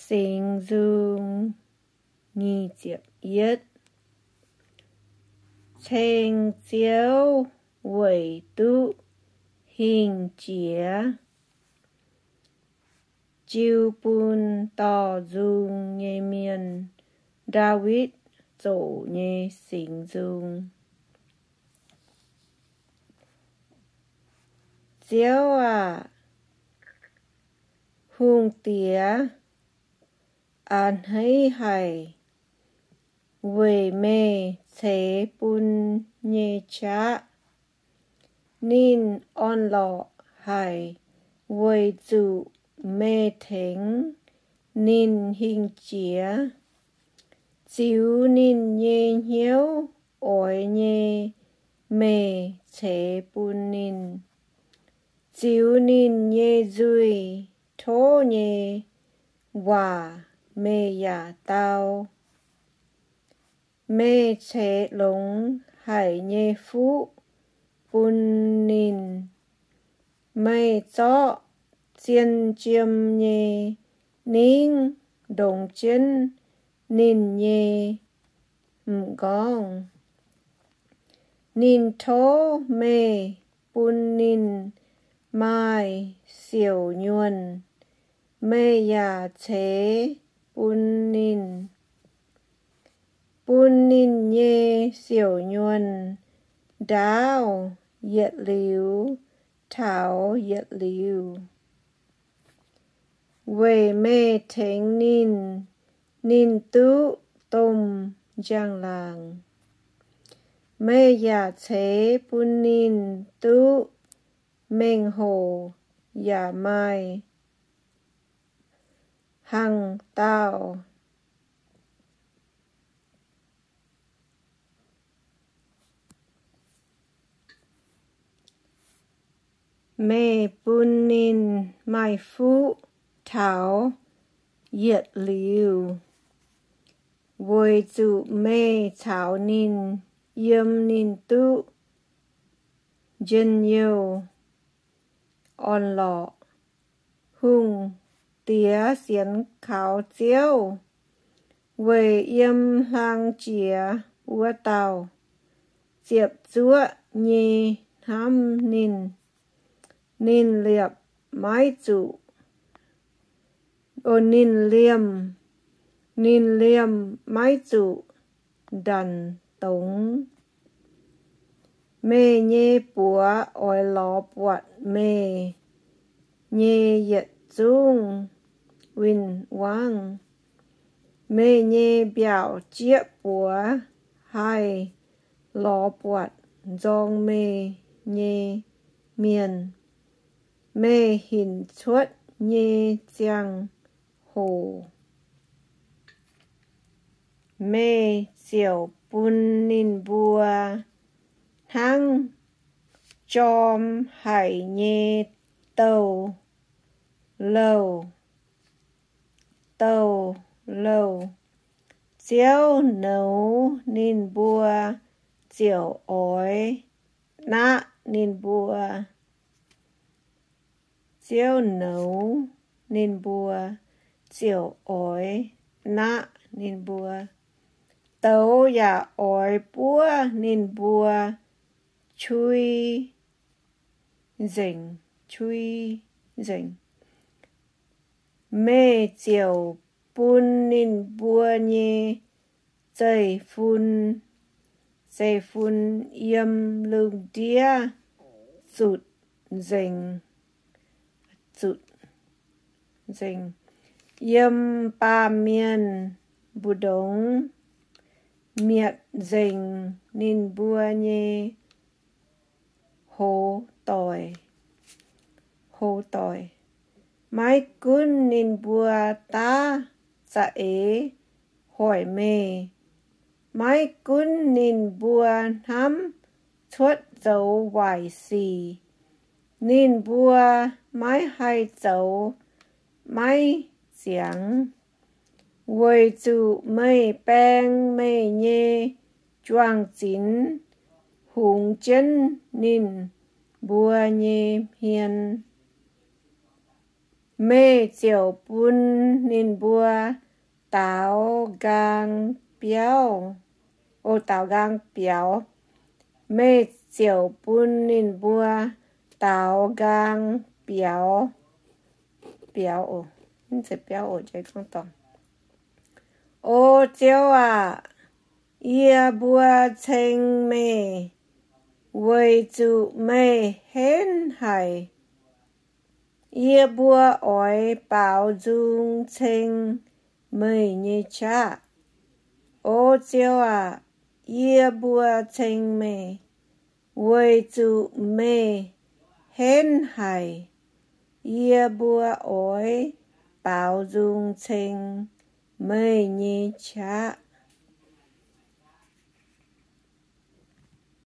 Singx Nzung. Ceng Ziouv weic duqv hingh jiex, jiu bun dorh nzung nyei mienh, Ndaawitv Zoqc nyei Singx Nzung. Ziouv aah! Hungh Diex, a'hneiv haic weic meih ceix bun nyei qaqv. Ninh orn-lorqc haic weic zuqc meih tengx ninh hingh jiex. Ziux ninh nyei hnyouv oix nyei meih ceix bun ninh. Ziux ninh nyei nzuih tov nyei waac meih yaac dau. Meih ceix longx haic nyei fuqv bun ninh. Meih zorqv zien jiem nyei ningv ndongx jienv ninh nyei m'nqorngv. Ninh tov meih bun ninh maaih siouc nyuonh, meih yaac ceix bun ninh. Bun ninh nyei siouc nyuonh ndaauv yietc liuz taux yietc liuz. Weic meih tengx ninh, ninh duqv domh njang-laangc. Meih yaac ceix bun ninh duqv mengh hoc yaac maaih hnaangx-daauh. Meih bun ninh maaih fuqv taux yietc liuz, weic zuqc meih caux ninh yiem ninh duqv njien-youh orn-lorqc. Hungh Diex sienx kaux Ziouv, weic yiem hlang jiex wuov dauh ziepc zuoqv nyei hnamv ninh. Ninh liepc maiv zuqc, o, ninh liemh, ninh liemh maiv zuqc ndanc dongz. Meih nyei buoz oix lorz buatc meih nyei yietc zungv win-wangv. Meih nyei mbiaauc jieqv buoz haih lorz buatc nzorng meih nyei mienh. Meih hinc cuotv nyei ziangh hoc, meih ziouc bun ninh mbuo hnangv jorm haic nyei douh louh, douh louh. Ziouv nouz ninh mbuo ziouc oix naqv ninh mbuo. Ziouv nouz ninh mbuo ziouc oix naqv ninh mbuo. Douz yaac oix buov ninh mbuo cui nzengc, cui nzengc. Meih ziouc bun ninh mbuo nyei zeiv-fun, zeiv-fun yiem lungh ndiev zutc nzengc, zutc nzengc. Yiem baamh mienh mbu'ndongx mietc nzengc ninh mbuo nyei hoz doic, hoz doic. Maiv gunv ninh mbuo daav za'eix hoic meih, maiv gunv ninh mbuo hnamv cuotv zoux waaic sic, ninh mbuo maiv haih zoux maiv ziangx, weic zuqc meih baeng meih nyei juang-zinx hungx jienv ninh mbuo nyei hmien. meih ziouc bun ninh mbuo daaux nqaang biauv, o, daaux nqaang biaux. Meih ziouc bun ninh mbuo daaux nqaang biaux, biaux, biauv. O Ziouv aah! Yie mbuo ceng meih weic zuqc meih henv haic. Yie mbuo oix baaux nzung ceng meih nyei qaqv. O Ziouv aah! Yie mbuo ceng meih weic zuqc meih henv haic. Yie mbuo oix baaux nzung ceng meih nyei qaqv.